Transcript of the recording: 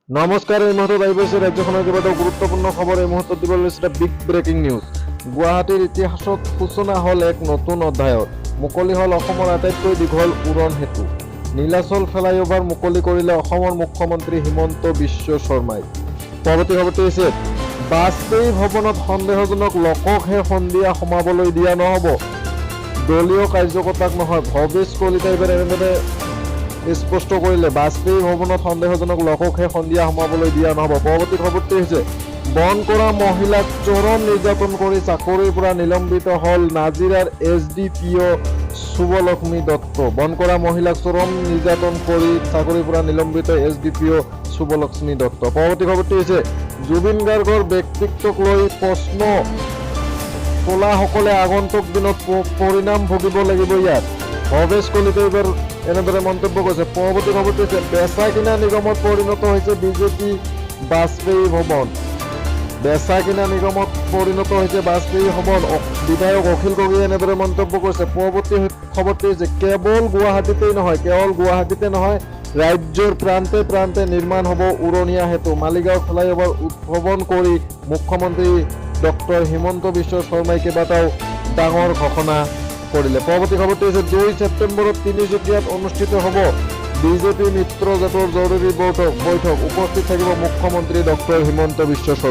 নমস্কাৰ, এই মুহূৰ্তত আহি পৰিছে ৰাজ্যখনৰ কেইবাটাও গুৰুত্বপূৰ্ণ খবৰ। এই মুহূৰ্তত দিব লৈছে এটা বিগ ব্ৰেকিং নিউজ। গুৱাহাটীৰ ইতিহাসত সূচনা হ'ল এক নতুন অধ্যায়ৰ। মুকলি হ'ল অসমৰ আটাইতকৈ দীঘল উৰণ সেতু। নীলাচল ফ্লাইঅভাৰ মুকলি কৰিলে অসমৰ মুখ্যমন্ত্ৰী হিমন্ত বিশ্ব শৰ্মাই। পৰৱৰ্তী খবৰটো হৈছে, বাজপেয়ী ভৱনত সন্দেহজনক লোককহে সন্ধিয়া সোমাবলৈ দিয়া নহ'ব, দলীয় কাৰ্যকৰ্তাক নহয়। ভৱেশ কলিতাই এইবাৰ এনেদৰে স্পষ্ট কৰিলে, বাজপেয়ী ভৱনত সন্দেহজনক লোককহে সন্ধিয়া সোমাবলৈ দিয়া নহ'ব। পৰৱৰ্তী খবৰটো হৈছে, বন কৰা মহিলাক চৰম নিৰ্যাতন কৰি চাকৰিৰ পৰা নিলম্বিত হ'ল নাজিৰাৰ এছডিপিঅ' শুভলক্ষ্মী দত্ত। বন কৰা মহিলাক চৰম নিৰ্যাতন কৰি চাকৰিৰ পৰা নিলম্বিত এছডিপিঅ' শুভলক্ষ্মী দত্ত। পৰৱৰ্তী খবৰটো হৈছে, জুবিন গাৰ্গৰ ব্যক্তিত্বক লৈ প্ৰশ্ন তোলাসকলে আগন্তুক দিনত পৰিণাম ভুগিব লাগিব ইয়াত। ভৱেশ কলিতাই এইবাৰ এনেদৰে মন্তব্য কৰিছে। পৰৱৰ্তী খবৰটো হৈছে, বেচা কিনা নিগমত পৰিণত হৈছে বিজেপি বাজপেয়ী ভৱন। বেচা কিনা নিগমত পৰিণত হৈছে বাজপেয়ী ভৱন, বিধায়ক অখিল গগৈয়ে এনেদৰে মন্তব্য কৰিছে। পৰৱৰ্তী খবৰটো হৈছে, কেৱল গুৱাহাটীতেই নহয়, কেৱল গুৱাহাটীতে নহয়, ৰাজ্যৰ প্ৰান্তে প্ৰান্তে নিৰ্মাণ হ'ব উৰণীয়া সেতু। মালিগাঁও ফ্লাইঅভাৰ উদ্বোধন কৰি মুখ্যমন্ত্ৰী ডক্টৰ হিমন্ত বিশ্ব শৰ্মাই কেইবাটাও ডাঙৰ ঘোষণা কৰিলে। পৰৱৰ্তী খবৰটো হৈছে, 2 ছেপ্টেম্বৰত তিনিচুকীয়াত অনুষ্ঠিত হ'ব বিজেপি মিত্ৰজোঁটৰ জৰুৰী বৈঠক। উপস্থিত থাকিব মুখ্যমন্ত্ৰী ডক্টৰ হিমন্ত বিশ্ব শৰ্মা।